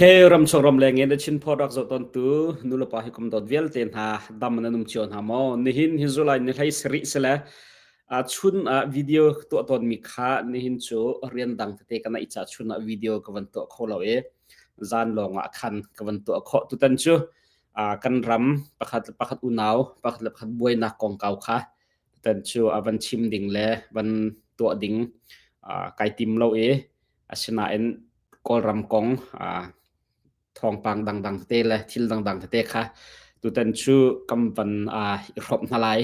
Okay, ramchung ramleng in a Chin product zoh tontu nulepa hi kum dawt vialte hna dam nan um cio hna maw? Nihin hi July ni hlei sarih sile a chun ah video tuah tawnmi kha nihin cu rian dang tete ka neih ca chun ah video ka van tuah kho lo i zan lawng ah khan ka van tuah khawh. Tutan cu kan ram pakhat le pakhat unau, pakhat le pakhat buainak kongkau kha tutan cu a van chim ding le van tuah ding kai tim lo i asinain Kawlram kong thawngpang dangdang tete le thil dangdang tete kha tutan cu kan van i hrawmh hna lai.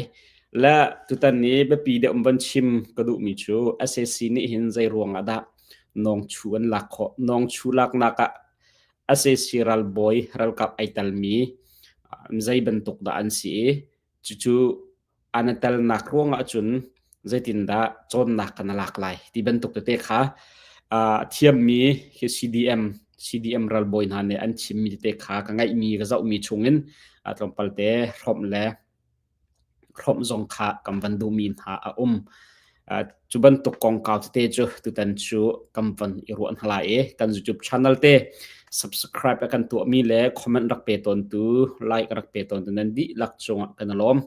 Le tutan ni biapi deuh van chim ka duhmi cu SAC nih hin zei ruang ah dah nawngchu an lak khawh? Nawngchu laknak ah SAC ralbawi ralkap ai telmi zei bantuk dah an si i cucu an i telnak ruangah cun zeitindah cawnnak kan lak lai ti bantuk tete kha a thiammi hi CDM CDM ralbawi hna nih an chimmi tete kha ka ngaihmi ka zohmi chungin tlawmpal te hrawmh le hrawmh zong kha kan van duhmi hna a um. Cu bantuk kongkau tete cu tutan cu kan van i ruah hna lai i kan YouTube channel te subscribe a kan tuahmi le comment rak pe tawntu like rak pe tawntu nan dihlak cungah kan i lawm.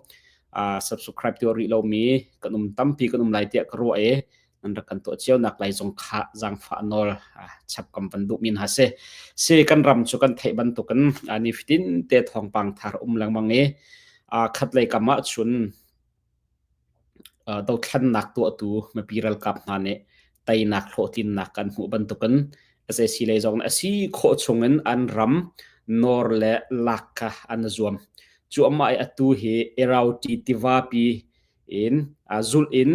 Subscribe tuah rih lomi kan um tampi kan um lai tiah ka ruah i nan rak kan tuah cio nak lai zong kha zaangfah nawl chap kam van duhmi hna si. Si kan ram cu kan theih bantukin nifatin te thawngpang thar um lengmang i khatlei kam ah cun Dothlennak tuahtu mipi ralkap hna nih teinak hlawhtlinnak kan hmuh bantukin sac lei zong nih a si khawh chungin an ram nawr le lak kha an i zuam. Cu amah i atu hi Irauti tivapi in zulh in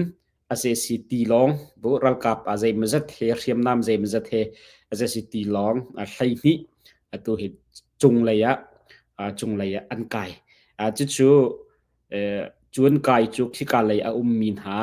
sac tilawng bu ralkap zeimawzat he hriamnam zeimawzat he sac tilawng 12 atu hi cunglei ah cunglei ah an kai. Cucu Cun kai cu khika lei a ummi hna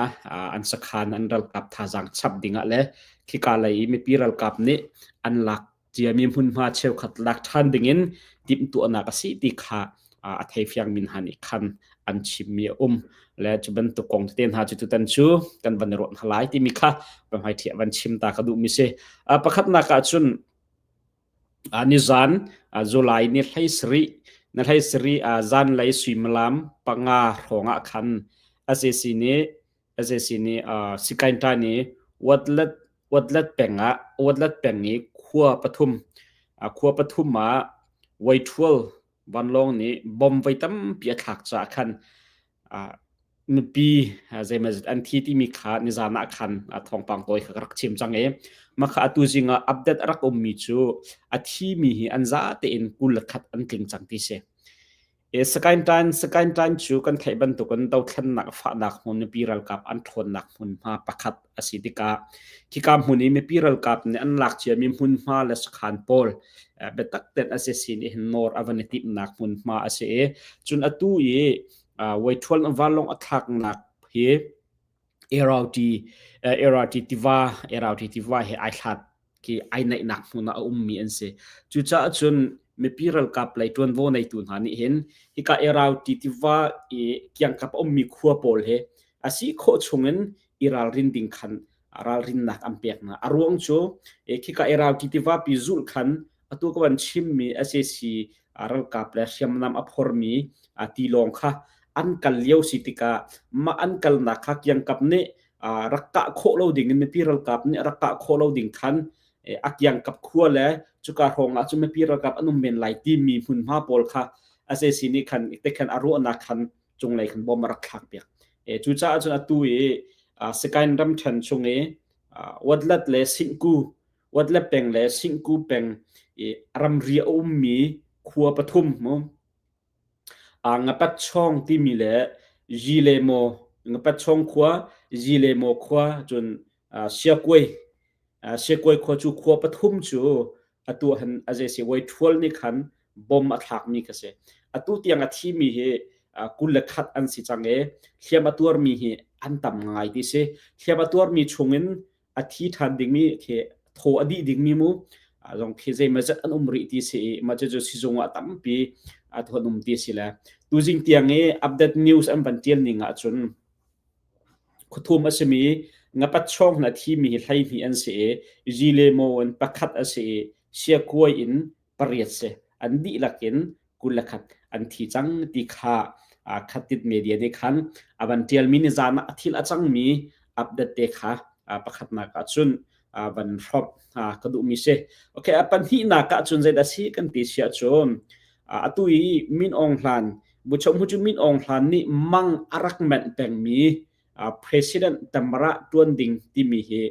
an sakhan an ralkap thazaang chap dingah le khika lei i mipi ralkap nih an lak ciami hmunhma cheukhat lak ṭhan dingin timhtuahnak a si ti kha a theifiangmi hna nih khan an chimmi a um. Le cu bantuk kong tete hna cu tutan cu kan van i ruah hna lai timi kha hmaithiah van chim ta ka duhmi si. Pakhatnak ah cun Nizan July ni 17 ni 17 zanlei suimilam 5 hrawng ah khan sac nih sac nih Sikainta nih Watlet Watlet peng ah Watlet peng i khua pathum khua pathum ah Waithual vanlawng nih bomb voi tampi a thlak caah khan mipi zeimawzat an thi timi kha nizan ah khan thawngpang tawi kha ka rak chim cang i mah kha atu zing ah update a rak ummi cu a thimi hi an za tein 21 an tling cang ti si. E Sakain Tan Sakain Tan cu kan theih bantukin dothlennak fahnak hmun mipi ralkap an ṭhawnnak hmunhma pakhat a si tikah khika hmun i mipi ralkap nih an lak ciami hmunhma le sakhan pawl biatak ten a si sin i hin nawr a van i timhnak hmunhma a si i cun atu i Waithual vanlawng a thlaknak hi Irauti Irauti tiva Irauti tiva he ai hlat khi ai naihnak hmun ah a ummi an si. Cucaah cun mipi ralkap lei ṭuanvo neitu hna nih hin hika Irauti tiva i kiangkap a ummi khua pawl hi a si khawh chungin i ralrin ding khan ralrinnak an pek hna. A ruang cu khika Irauti tiva pi zulh khan atu ka van chimmi sac ralkap le hriamnam a phormi tilawng kha an kal lio si tikah mah an kalnak kha kiangkap nih rak kah khawh lo ding in mipi ralkap nih rak kah khawh lo ding khan a kiangkap khua le cuka hrawng ah cun mipi ralkap an um men lai timi hmunhma pawl kha sac nih khan te khan a ruahnak khan cunglei khan bom a rak thlak piak. Cucaah cun atu i Sakaing ramṭhen chung i Watlat le Singku Watlet peng le Singku peng i ramri a ummi khua pathum mu Ngapat Chawng timi le Yilemaw Ngapat Chawng khua, Yilemaw khua cun Siakuai Siakuai khua cu khua pathum cu atu han a zei si Waithual nih khan bom a thlakmi kha si. Atu tiang a thimi hi 21 an si cang i hliam a tuarmi hi an tam ngai ti si. Hliam a tuarmi chungin a thi ṭhan dingmi khi thaw a dih dingmi mu zong khi zeimawzat an um rih ti si i mah cucu sizung ah tampi a thuan um ti si le tuzing tiang i update news an van ṭial ning ahcun khuathum a simi ngapat chawng hna thimi hi 12 an si i zilemaw in pakhat a si i siakuai in. pariat si. An dihlak in 21 an thi cang ti kha khatit media nih khan a van ṭialmi nizan ah a thil a cangmi update te kha pakhatnak ah cun van hrawmh ka duhmi si. Okay, a pahnihnak ah cun zeidah si kan ti si ahcun atu i Min Aung Hlan Buchom hu cu Min Aung Hlan nih mang a rak menh pengmi President Tamara ṭuan ding timi hi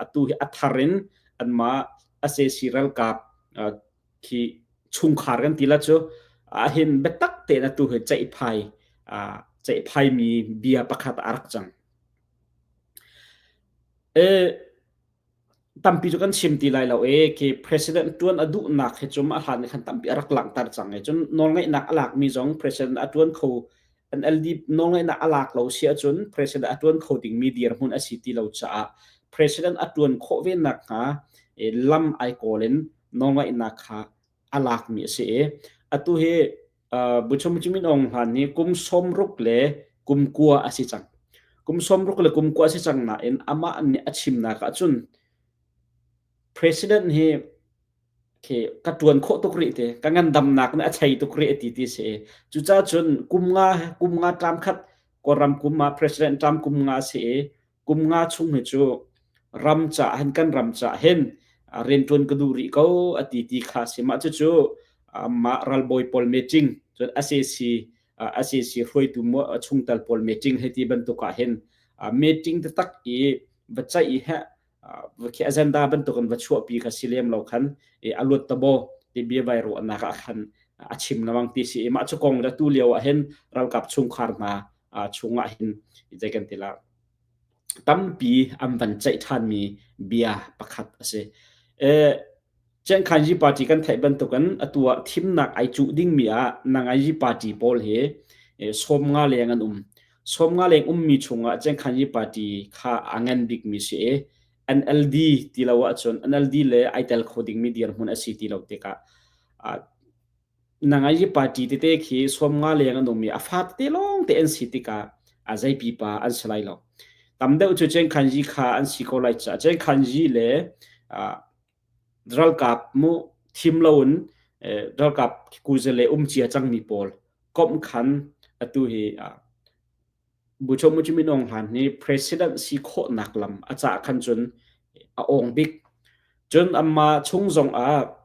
atu hi a thar in anmah SAC ralkap khi chungkhar kan ti la cu ahhin biatak tein atu hi ceihphai ceihphaimi bia pakhat a rak cang. E, tampi cu kan chim ti lai lo e khi president tuan a duhnak hi cu mah hlan khan tampi a rak langhter cang e cun nawlngeihnak a lakmi zong president a tuan kho NLD nawlngeihnak a lak lo si ahcun president a tuan kho dingmi dirhmun a si ti lo caah president a tuan khawh ve nak hnga lam ai kawl in nawlngeihnak kha a lakmi a si i atu hi Buchung Min Aung Hlaing nih kum 60 le kum kua a si cang. Kum 60 le kum kua a si cang nain amah nih a chimnak ahcun president hi khi ka ṭuan khawh tuk rih ti, ka ngandamnak nih a chei tuk rih ti ti si. Cucaah cun kum nga kum nga ṭam khat Kawlram kum ah president ṭam kum nga a si i kum nga chung hi cu ram caah hin kan ram caah hin rianṭuan ka duh rih ko a ti ti kha a si. Mah cucu mah ralbawi pawl meeting cun SAC SAC hruaitu chungtel pawl meeting hei ti bantuk ah hin meeting taktak i va ceih i heh khi agenda bantuk in va chuahpi kha si lem lo khan a luat ta bo ti bia vai ruahnak ah khan a chim lawang ti si i mah cu kong le tu lio ah hin ralkap chungkhar hna chungah hin zei kan ti la tampi an van ceih ṭhanmi bia pakhat a si. Ciankhanji party kan theih bantukin atu ah thimnak ai cuh dingmi ah Nangaiji party pawl hi 50 leng an um. 50 leng ummi chungah Ciankhanji party kha a ngan bikmi si i NLD ti lo ahcun NLD le ai tel kho dingmi dirhmun a si ti lo tikah Nangaiji party tete khi 50 leng an um i a fa tete lawng te an si tikah a zei pipa an si lai lo. Tam deuh cu Ciankhanji kha an si ko lai caah Ciankhanji le Ralkap mu thim loin ralkap kuzale um cia cangmi pawl komh khan atu hi Bucho Min Aung Hlaing nih president si khawhnak lam a cah khan cun a awng bik. Cun amah chung zong ah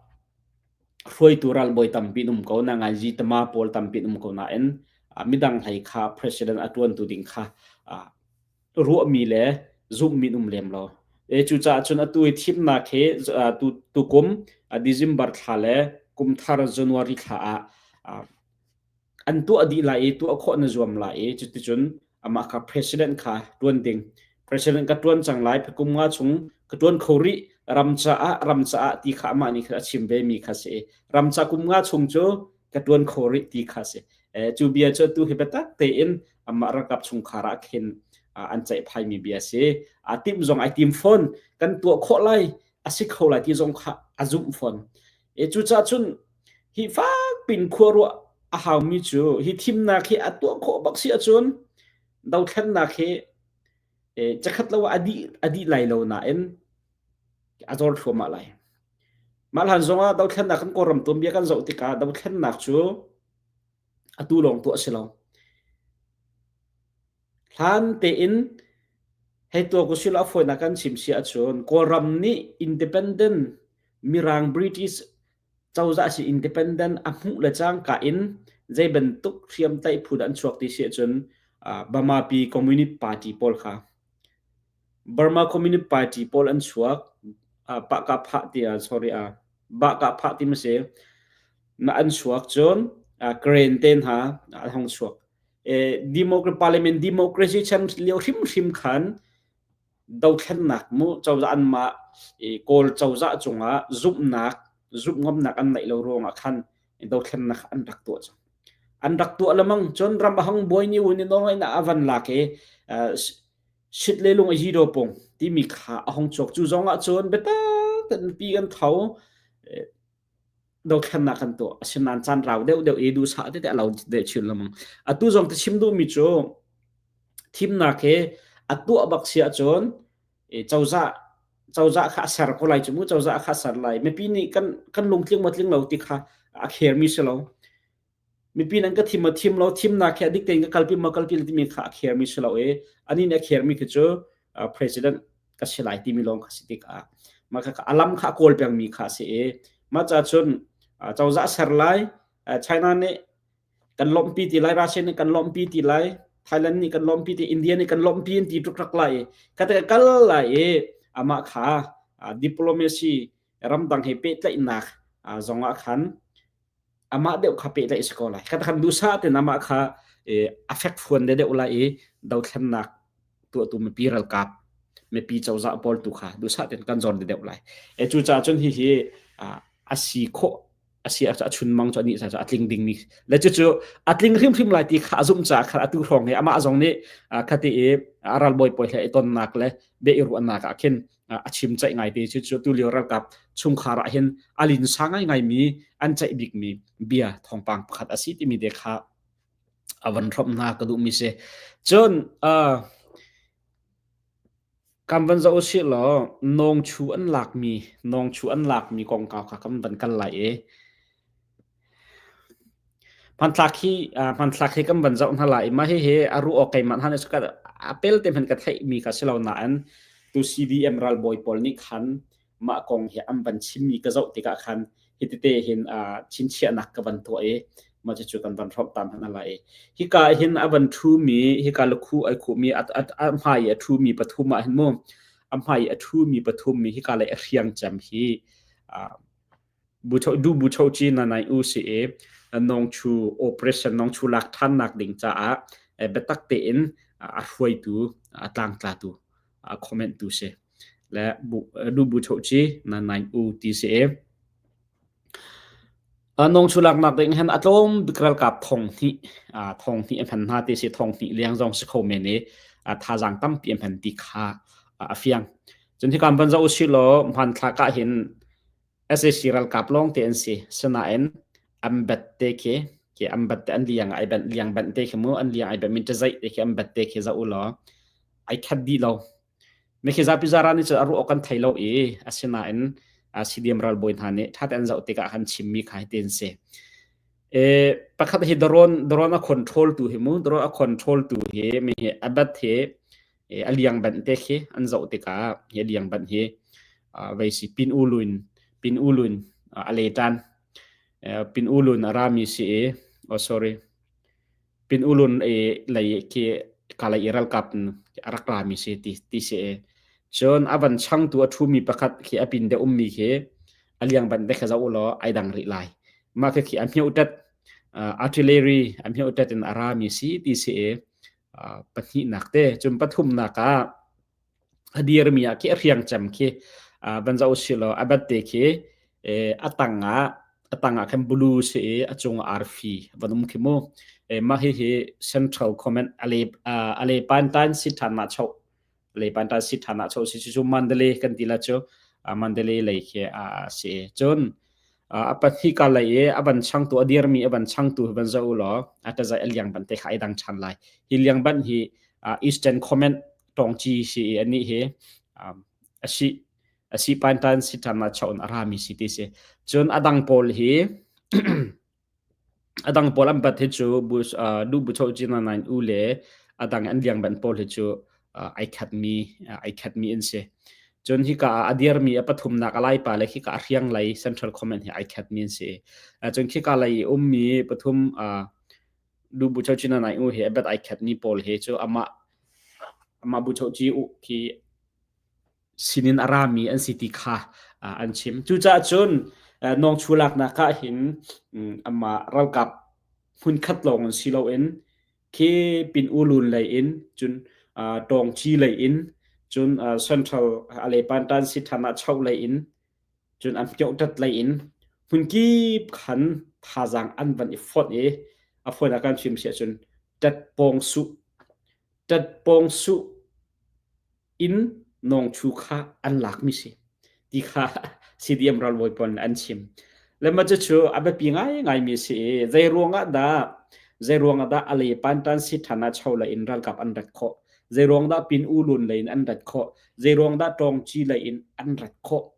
hruaitu ralbawi tampi an um ko na ngai tama pawl tampi an um ko nain midang hlei kha president a ṭuantu ding kha ruahmi le zumhmi an um lem lo. E cucaah cun atu i thimnak hi tu tukum December thla le kum thar January thla ah an tuah dih lai i tuah khawh na zuam lai i cuticun amah kha president kha tuan ding president ka tuan cang lai kum nga chung ka tuan kho rih ram caah ram caah ti kha amah nih khan a chim ve mi kha si ram ca kum nga chung cu ka tuan kho rih ti kha si cu bia cu tu hi biatak tein amah ralkap chungkhar ah khin an ceihphaimi bia si a tim zong ai tim fawn kan tuah khawh lai a si kho lai ti zong kha a zumh fawn e cucaah cun hi fak pin khua ruah a haumi cu hi thimnak hi a tuah khawh bak si ahcun dothlennak hi cakhat lo ah a dih a dih lai lo nain a zor thluahmah lai Mah hlan zongah dothlennak kan Kawlram tuanbia kan zoh tikah dothlennak cu atu lawng tuah a si lo. Hlan tein hei tuah ku sila a fawinak kan chim si ahcun Kawlram nih independent Mirang British cozah si independent a hmuh le cangka in zei bantuk hriamtlaih phu dah an chuak ti si ahcun Bamapi Communist Party pawl kha Burma Communist Party pawl an chuak. Pahkahphah ti sorry Bahkahphah ti ma si. Na an chuak cun Karen te hna an hong chuak. Democracy Parliament democracy chan lio hrimhrim khan dothlennak mu cozah anmah Kawl cozah cungah zumhnak zumhngomnak an neih lo ruangah khan dothlennak an rak tuah cang. An rak tuah lemang cun ram a hong buai ni un in a van lak i Shit le lung a hi do pung timi kha a hong chuak. Cu zong ah cun biatak tein pi kan tho dothlennak kan tuah. Asinain caan rau deuh deuh i duhsah tete a lo deuh chin lengmang. Atu zong ka chim duhmi cu thimnak hi a tuah bak si ahcun cozah Cozah kha a ser ko lai cu mu, cozah kha a ser lai. Mipi nih kan lungtling maw tling lo ti kha a khermi si lo. Mipi nan ka thim maw thim lo, thimnak hi a dik tein ka kalpi maw kalpi lo timi kha a khermi si lo i anih nih a khermi khi cu president ka si lai timi lawng kha si tikah mah kha a lam kha a kawl pengmi kha a si i mah ca cun cozah ser lai, China nih kan lawmhpi ti lai, Russia nih kan lawmhpi ti lai, Thailand nih kan lawmhpi ti, India nih kan lawmhpi an ti tuk lai i kha te kal lai i amah kha diplomacy ramdang he pehtlaihnak zong ah khan amah deuh kha pehtlaih si ko lai. Kha khan duhsah tein amah kha a fekfuan de deuh lai i dothlennak tuahtu mipi ralkap mipi cozah pawl tu kha duhsah tein kan zor de deuh lai. E cucaah cun hihi a si khawh a si a chunmang cu anih ca a tling dingmi le cucu a tling hrimhrim lai ti kha a zumh caah khan atu hrawng hi amah zong nih khati i a ralbawi pawl he i tonnak le bia i ruahnak ah khin a chim ceih ngai te cu cu tulio ralkap chungkhar ah hin a linsa ngaingai mi an ceih bikmi bia thawngpang pakhat a si timi te kha a van hrawmh hna ka duhmi si. Cun kan van zoh usih law nawngchu an lakmi nawngchu an lakmi kongkau kha kan van kal lai i Hmanthlak hi hmanthlak hi kan van zoh hna lai i mah hihi a ruah awk keimah hna nih a pelte hmanh ka theihmi kha si lo nain tu CDM ralbawi pawl nih khan mah kong hi an van chimmi ka zoh tikah khan hitete hin chinchiahnak ka van tuah i mah cucu kan van hrawmh ta hna lai i hika hin a van ṭhumi hika lukhu ai khuhmi a hmai i a ṭhumi pathum ah hin mu a hmai i a ṭhumi pathum mi hika lei a hriang cem hi Du Buchoci nanai u si i Nongchu operation Nongchu lak ṭhannak ding caah biatak tein a hruaitu a tlangtlatu a comment tu si le Du Buchoci nanai u ti si i Nongchu laknak ding hin a tlawm bik ralkap thong hnih thong hnih a hman hna ti si thong hnih liang zong si kho men i thazaang tampi a hman ti kha a fiang. Cun hika van zoh usih law hmanthlak ah hin sac ralkap lawngte an si. Sinain an bat te khi khi an bat te an liang ai banh liang banh te khi mu an liang ai banh min ṭazaih te khi an bat te khi zoh u law ai khat dih lo. Mikhi zapi zaran nih cun a ruah awk kan thei lo i asinain CDM ralbawi hna nih ṭha tein an zoh tikah khan chimmi kha hitin si. E, pakhat hi drone drone a control tu hi mu drone a control tu hi mi hi abat hi a liang banh te khi an zoh tikah hi a liang banh hi vei si pin ulun pin ulun a le tan pin ulun a rami si i oh sorry pin ulun e lei khi kalai i ralkap a rak rami si ti ti si e cun a van changtu a ṭhumi pakhat khi a pin de ummi khi a liang banh te kha zoh u law ai dang rih lai mah khi khi a hmioh tet artillery a hmioh tet in a rami si ti si i pahnihnak te cun pathumnak ah a dirmi ah khi a hriang cem khi van zoh si law a bat te khi a tang ah a tang ah khan blue si i a cung ah arfi van um khi mu mah hi hi central comment ale ale pan tan si than ma chau le pan tan si than ah chau si cu Mandalay kan ti la cu Mandalay lei khi a si cun A pahnih ka lei i a van changtu a dirmi a van changtu hi van zoh u law a ṭazai a liang ban te kha ai dang ṭhan lai. Hi liang ban hi Eastern Comment tawngci si i anih hi a si a si pan tan si ṭhan ah chaun a rami si ti si. Cun a dang pawl hi A dang pawl an bat hi cu duh bu cho cin nain u le a dang an liang ban pawl hi cu ai khatmi ai khatmi an si. Cun hika ah a dirmi a pathumnak a laipa le khika a hriang lei central comment hi ai khatmi an si. Cun khika lei i ummi pathum duh bu cho cin nain u hi a bat ai khatmi pawl hi cu amah amah bu cho ci u khi sinin a rami an si ti kha an chim. Cucaah cun nawngchu laknak ah hin amah ralkap hmunkhat lawng in si loin khi pin ulun lei in cun tawngci lei in cun central alepan tan si than ah chau lei in cun an pyohtat lei in hmunkip khan thazaang an van i fonh i a fawinak kan chim si ahcun tat pawng suh tat pawng suh in nawngchu kha an lakmi si ti kha CDM ralbawi pawl nih an chim. Le mah cucu a biapi ngaingaimi si i zei ruangah dah zei ruangah dah a le pantan si ṭhan ah chola in ralkap an rat khawh? Zeiruang dah Pin U Lun lei in an rat khawh? Zeiruang dah Tawngci lei in an rat khawh?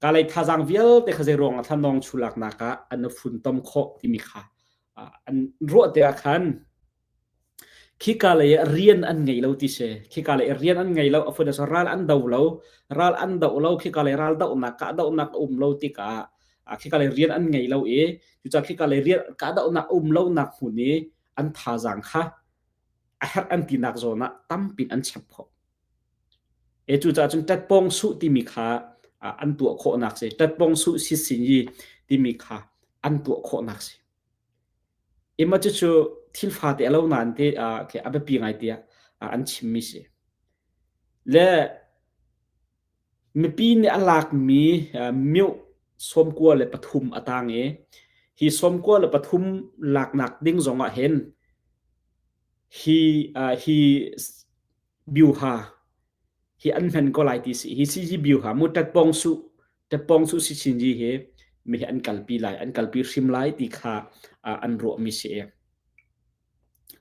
Kalay thazaang vialte kha zeiruang ah thlanawng chulaknak ah an i funtom khawh timi kha an ruah tikah khan khika lei ah rian an ngei lo ti si. Khika lei ah rian an ngei lo, a fun a ral an do lo, ral an do lo, khika lei ral dohnak kahdohnak a um lo tikah khika lei rian an ngei lo i cucaah khika lei rian kahdohnak um lonak hmun i an thazaang kha a herh an tinak zawn ah tampin an chap khawh. E cucaah cun ṭatpawng suh timi kha an tuah khawhnak si. Ṭatpawng suh sisinyi timi kha an tuah khawhnak si. Ima cucu thil fate a lo nain te a biapi ngai tiah an chimmi si. Le mipi nih a lakmi mioh 93 a tang i hi 93 laknak ding zongah hin hi hi Biuha hi an hman ko lai ti si. Hi CG biuha mu ṭatpawng suh ṭatpawng suh si chin ji hi mi hi an kalpi lai an kalpi hrim lai ti kha an ruahmi si.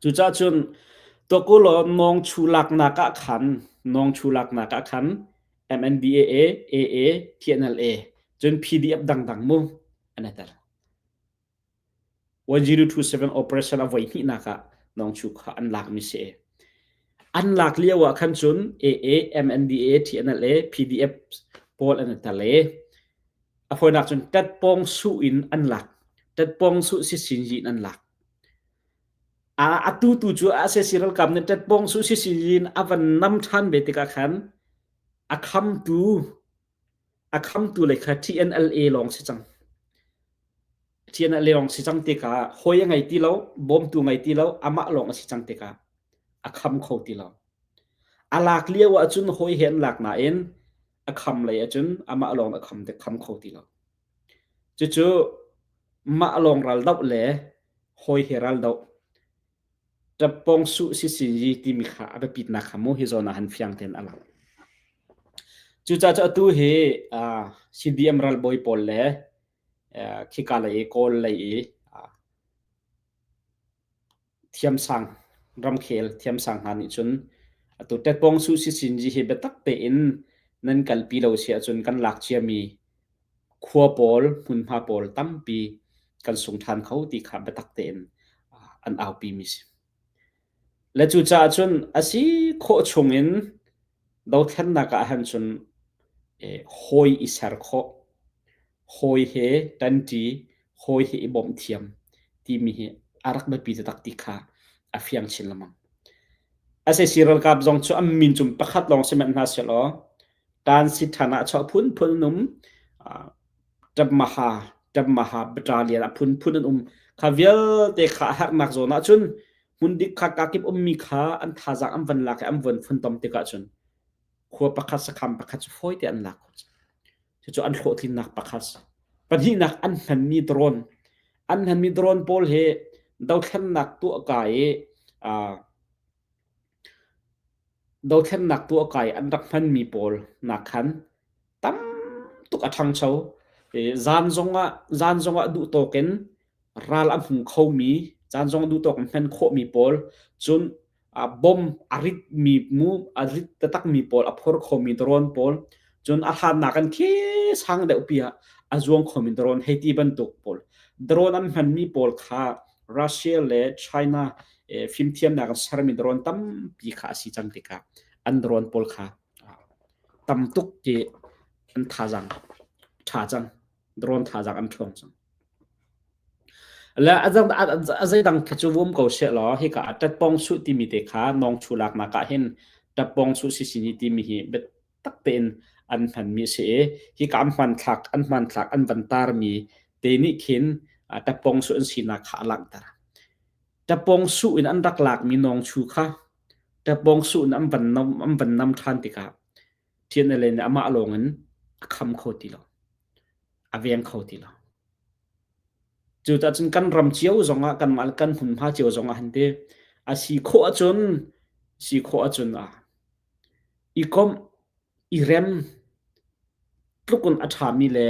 Cucaah cun tuakulaw nawngchu laknak ah khan nawngchu laknak ah khan MNDAA, AA, TNLA cun PDF dangdang mu an i tel. 1027 operation a voi hnihnak ah Nongchu kha an lakmi si. An lak lio ah khan cun AA, MNDA, TNLA, PDF pawl an i tel i a fawinak cun Tetpawng su in an lak. Tetpawng su sisinyi in an lak. A atu tu cu SAC ralkap nih Tetpawng su sisinyi in a van nam ṭhan ve tikah khan a khamtu a khamtu lei kha TNLA lawng si cang. TNLA lawng si cang tikah hawi a ngei ti lo, bawmtu ngei ti lo, amah lawng a si cang tikah a kham kho ti lo. A lak lio ahcun hawi he an lak nain a kham lei ahcun amah lawng a kham te kham kho ti lo. Cucu mah lawng ral doh le hawi he ral doh Ṭappawng suh sisinyi timi kha a biapitnak kha mu hi zawn ah han fiang tein a lang. Cucaah cu atu hi CDM ralbawi pawl le khika lei i Kawl lei i thiamsang ramkhel thiamsang hna nih cun atu ṭetpawng suh sisinyi hi biatak tein nan kalpi lo si ahcun kan lak ciami khua pawl, hmunhma pawl tampi kan sung ṭhan kho ti kha biatak tein an aupi mi si. Le cucaah cun a si khawh chungin dothlennak ah han cun hawi i ser khawh, hawi he ṭanṭi, hawi he i bawmh thiam timi hi a rak biapi taktak ti kha a fiang chin lengmang. SAC ralkap zong cu an min cum pakhat lawng si hmanh hna sehlaw Tan si ṭhan ah chuah phunphun an um. Ṭapmaha, ṭapmaha battalion a phunphun an um. Kha vialte kha a herhnak zawn ahcun hmun dik kha kakip ummi kha an thazaang an van lak i an von funtom tikah cun khua pakhat sakham pakhat cu fawi te an lak khawh. Cucu an hlawhtlinnak pakhat. Pahnihnak an hmanmi drone. An hmanmi drone pawl hi dothlennak tuah ka i Dothlennak tuah kai an rak hmanmi pawl nakkhan tam tuk a ṭhangcho. Zan zongah zan zongah duhtawk in ral a hmu khomi, zan zong duhtawk in hman khawhmi pawl, cun bom a ritmi mu a rit taktakmi pawl a phor khomi drone pawl, cun a hlannak in khi sang deuhpi ah a zuang khomi drone hei ti bantuk pawl. Drone an hmanmi pawl kha Russia le China fimthiamnak an sermi drone tampi kha a si cang tikah an drone pawl kha tam tuk ti an thazaang ṭha cang drone thazaang an ṭhawng cang le a zeidang khi cu vum ko seh law hika ah ṭatpong suh timi te kha nawng chu laknak ah hin ṭatpong suh sisini timi hi biatak tein an hmanmi a si i hika an hmanthlak an hmanthlak an van tarmi te nih khin ṭatpong suh an sinak kha a langhter. Ṭapawng suh in an rak lakmi nawngchu kha ṭapawng suh in an van nam, an van nam ṭhan tikah TNLA nih amah lawng in a kham kho ti lo. A veng kho ti lo. Cucaah cun kan ram cio zongah kanmah le kan hmunhma cio zongah han ti a si khawh ahcun si khawh ahcun ah i komh i rem tluk in a ṭhami le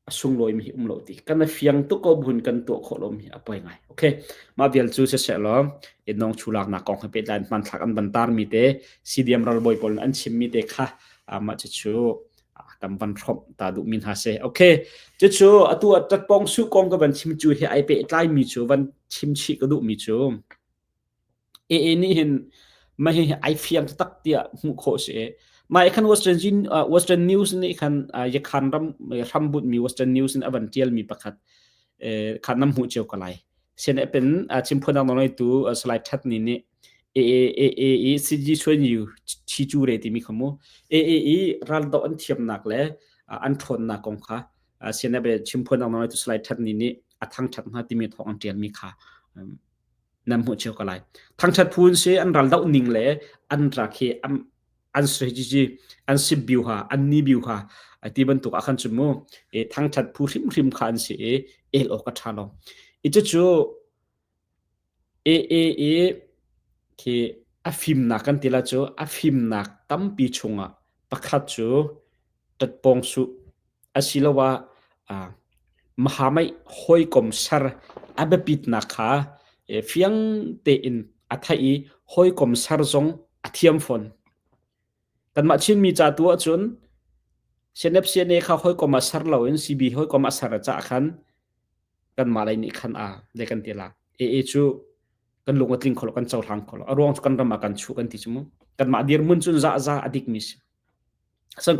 A sunglawimi hi um lo ti. Kan a fiang tuk ko buin kan tuah khawh lomi hi a poi ngai. Okay. Mah vial cu siseh law innong chulaknak kong he pehtlai in hmanthlak an van tarmi te CDM ralbawi pawl an chimmi te kha mah cucu kan van hrawmh ta duhmi hna si. Okay. Cucu atu ah ṭatpawng su kong ka van chim cu hi ai pehtlaimi cu van chim chih ka duhmi cu AA nih hin mah hi ai fiang taktak tiah hmuh khawh si. Mah khan Western, Western News nih khan Yakhan ram hrambutmi Western News in a van tialmi pakhat khan nam hmuh cio ko lai. Sian pen chimphuan nawl tu Salai That Ni nih AA i CG Chuan Yu Chi Chu Re timi kha mu AA i raldoh an thiamnak le an ṭhawnnak kong kha sian be chimphuan nawl tu Salai That Ni nih a thangṭhat hna timi thawng an ṭialmi kha nan hmuh cio ko lai. Thangṭhat phu an si, an ral doh ning le an rak hi an strategy, an sip biu ha, an ni biu ha, ti bantuk ah khan cu mu e thangṭhat phu hrimhrim kha an si i el awk a ṭha lo. I cucu e e e khi a fimnak kan ti la cu a fimnak tampi chungah pakhat cu ṭatpawng suh asiloah mahamaih hawikom ser a biapitnak kha fiang tein a theih i hawikom ser zong a thiam fawn. Kanmah Chinmi ca tu ahcun CNF CNA kha hawikom ah ser loin CB hawikom ah ser caah khan kanmah lei nih khan a dei kan ti la. AA cu kan lung a tling kho lo, kan cohlang kho lo. A ruang cu kan ram ah kan chuh kan ti cu mu. Kanmah dirhmun cun za za a dikmi si.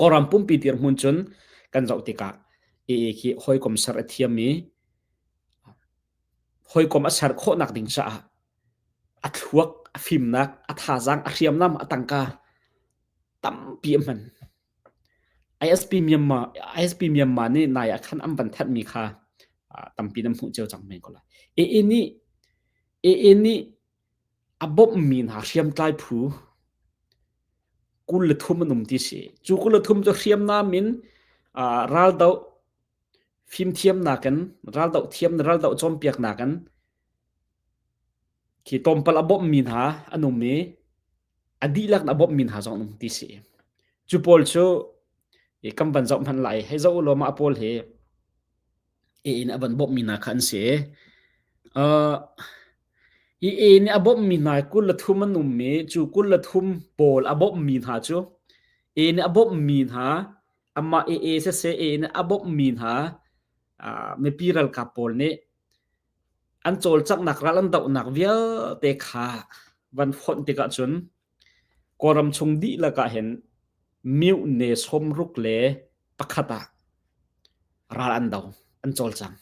Kawlram pumpi dirhmun cun kan zoh tikah AA khi hawikom ser a thiam i hawikom a ser khawhnak ding caah a thluak, a fimnak, a thazaang, a hriamnam, a tangka tampi a hman. ISP Myanmar, ISP Myanmar nih nai ah khan an van thanhmi kha tampi nan hmuh cio cang men ko lai. AA nih AA nih A bawmhmi hna hriamtlai phu 23 an um ti si. Cu 23 cu hriamnam in raldoh fimthiamnak in raldoh thiam raldoh cawnpiaknak in khi tlawmpal a bawmhmi hna an um i a dihlak in a bawmhmi hna zong an um ti si. Cu pawl cu kan van zoh hmanh lai. Hei zoh u law mah pawl hi in a van bawmhmi hna kha an si. Uh, i e nih a bawmhmi hna 23 an um i cu 23 pawl a bawmhmi hna cu e nih a bawmhmi hna amah e e siseh e nih a bawmhmi hna uh, mipi ralkap pawl nih an cawlcanghnak ral an dohnak vialte kha van fonh tikah cun Kawlram chung dihlak ah hin myohne 61 ah ral an do, an cawlcang.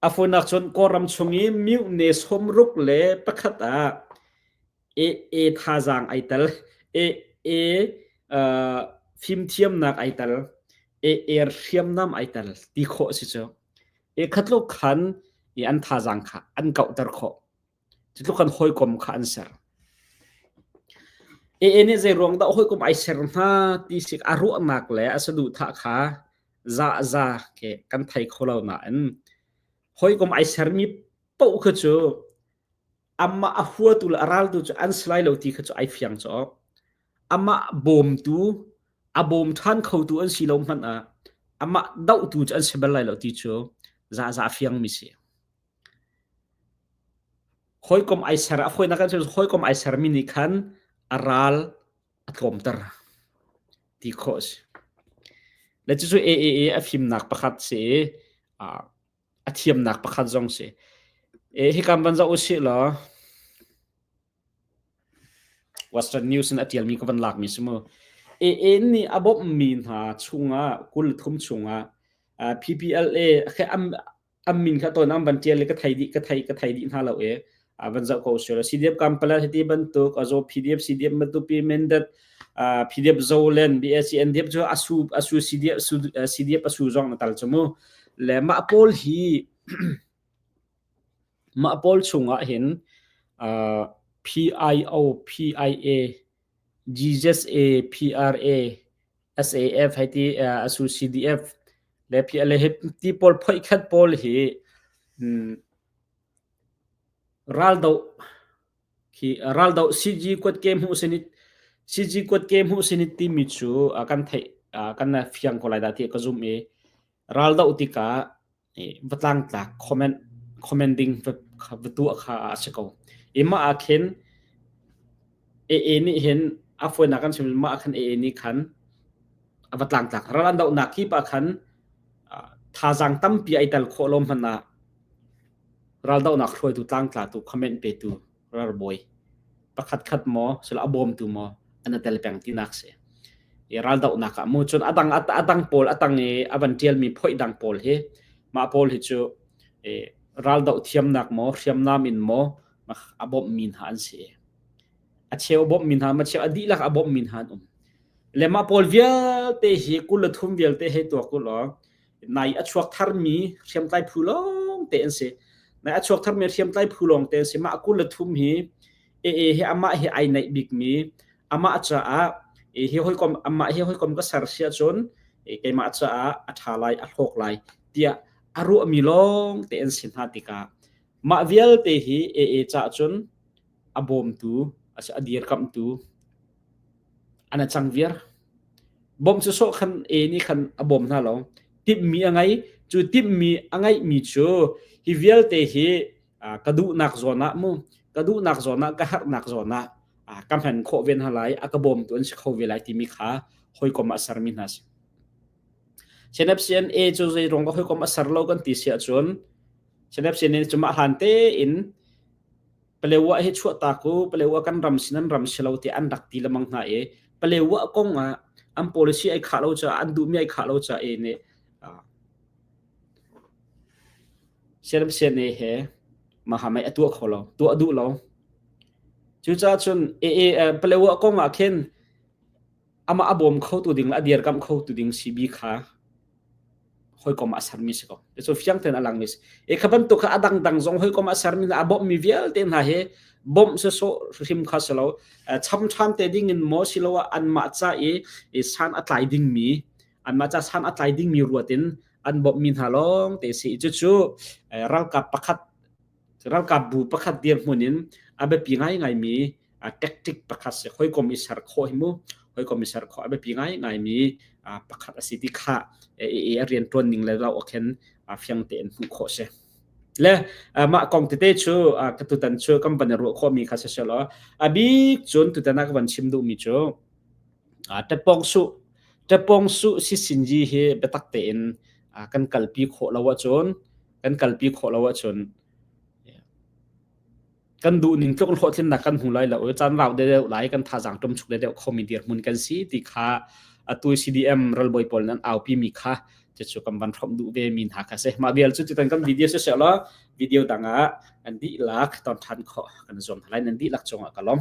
A fawinak cun Kawlram chung i myohne 61 ah AA thazaang ai tel, AA uh, fimthiamnak ai tel, AA hriamnam ai tel ti khawh a si cu. E khatluk khan i an thazaang kha an kauhter khawh. Cutluk kan hawikom kha an ser. AA nih zei ruang dah hawikom ai ser hna ti sik a ruahnak le a saduhthah kha za za ke kan thei kho lo nain hawikom ai sermi paoh kha cu amah a huatu le a raltu cu an si lai lo ti kha cu ai fiang cawk. Amah bawmtu, a bawm ṭhan khotu an si lo hmanh ah amah dohtu cu an si bal lai lo ti cu za za a fiangmi si. Hawikom ai ser a fawinak kan hawikom ai sermi nih khan a ral a tlawmter ti khawh a si. Le cucu AAA a fimnak pakhat si i a thiamnak pakhat zong si. E, hika van zoh usih law Western News in a ṭialmi ka van lakmi si mu. AA nih a bawmhmi hna chungah 23 chungah PPLA an min kha tawn an van ṭial i ka thei dih ka thei ka thei dih hna lo i van zoh ko sila CDF Kampala hiti bantuk azo PDF CDF Matupi Mindat PDF Zolen BSC NDF cu asu asu CDF CDF asu zong na tal chu mu le mah pawl hi mah pawl chungah hin PIO PIA GZA PRA SAF hei ti asu CDF le PLA hi ti pawl phoih khat pawl hi raldoh khi raldoh CG kuatke hmuh sinit CG kuatke hmuh sinit timi cu kan theih kan fiang ko lai dah ti ka zum i. Raldoh tikah va tlangtlak comment commending va va tuah kha a si ko. I mah ah khin AA nih hin a fawinak kan chim mah ah khan AA nih khan a va tlangtlak. Ral an dohnak kip ah khan thazaang tampi ai tel khawh lo hmanh ah raldohnak hruaitu tlangtlatu comment petu ralbawi pakhatkhat maw sila a bawmtu maw an i tel peng tinak si. I raldohnak ah mu cun adang adang pawl atang i a van ṭialmi phoih dang pawl hi mah pawl hi cu raldoh thiamnak maw hriamnam in maw a bawmhmi hna an si. A cheu a bawmhmi hna ma cheu a dihlak a bawmhmi hna an um. Le mah pawl vialte hi 23 vialte hei tuak u law nai a chuak tharmi hriamtlai phu lawng te an si. Nai a chuak tharmi hriamtlai phu lawng te an si. Mah 23 hi AA hi amah hi ai naih bikmi amah caah hi hawikom amah hi hawikom ka ser si ahcun keimah caah a ṭha lai a hlawk lai tiah a ruahmi lawng te an si hna tikah mah vialte hi AA caah cun a bawmtu a dirkamhtu an a cang viar. Bawmh cu sawh khan e nih khan a bawm hna lo. Timhmi a ngei. Cu timhmi a ngeihmi cu hi vialte hi ka duhnak zawn ah mu ka duhnak zawn ah ka herhnak zawn ah ka hman khawh ve hna lai a ka bawmtu an si kho ve lai timi kha hawikom ah sermi hna si. CNFCNA cu zei ruang ka hawikom a ser lo kan ti si ahcun CNFCNA cu mah hlan tein Palewa hi chuahtak u, Palewa kan ram si nan ram si lo tiah an rak ti lengmang hna i Palewa kong ah an policy ai khah lo caah an duhmi ai khah lo caah e nih CNA he mahamai a tuah kho lo, tuah duh lo. Cucaah cun AA Palewa kong ah khin amah a bawm khotu ding le a dirkamh khotu ding CB kha hawikom ah sermi si ko. Cu fiang tein a langmi si. E kha bantuk kha a dangdang zong hawikom ah sermi a bawmhmi vialte hna hi bawmh si sawh hrim kha si lo. Cham ṭhan te ding in maw siloah anmah ca i san a tlai dingmi anmah ca san a tlai dingmi ruat in an bawmhmi hna lawng te si. Cucu ralkap pakhat ralkap bu pakhat dirhmun in a biapi ngaingaimi tactic pakhat si hawikom i ser khawh hi mu hawikom i ser khawh a biapi ngaingaimi pakhat a si ti kha a rianṭuan ning le lo khin fiang tein hmuh khawh si. Le mah kong tete cu ka tutan cu kan van i ruah khawhmi kha si selaw a bik cun tutan ah ka van chim duhmi cu ṭepawng su ṭepawng su sisinji hi biatak tein kan kalpi khawh lo ahcun kan kalpi khawh lo ahcun kan duh ning tluk hlawhtlinnak kan hmu lai lo i caan rau deuh lai kan thazaang ṭumchuk deuh khomi dirhmun kan si ti kha atu CDM ralbawi pawl nan aupi mi kha cucu kan van hrawmh duh ve mi hna kha si mah vial cu tutan kan video si seh law video dang ah an dihlak ton ṭhan khawh kan zuam hna lai nan dihlak cungah ka lawm.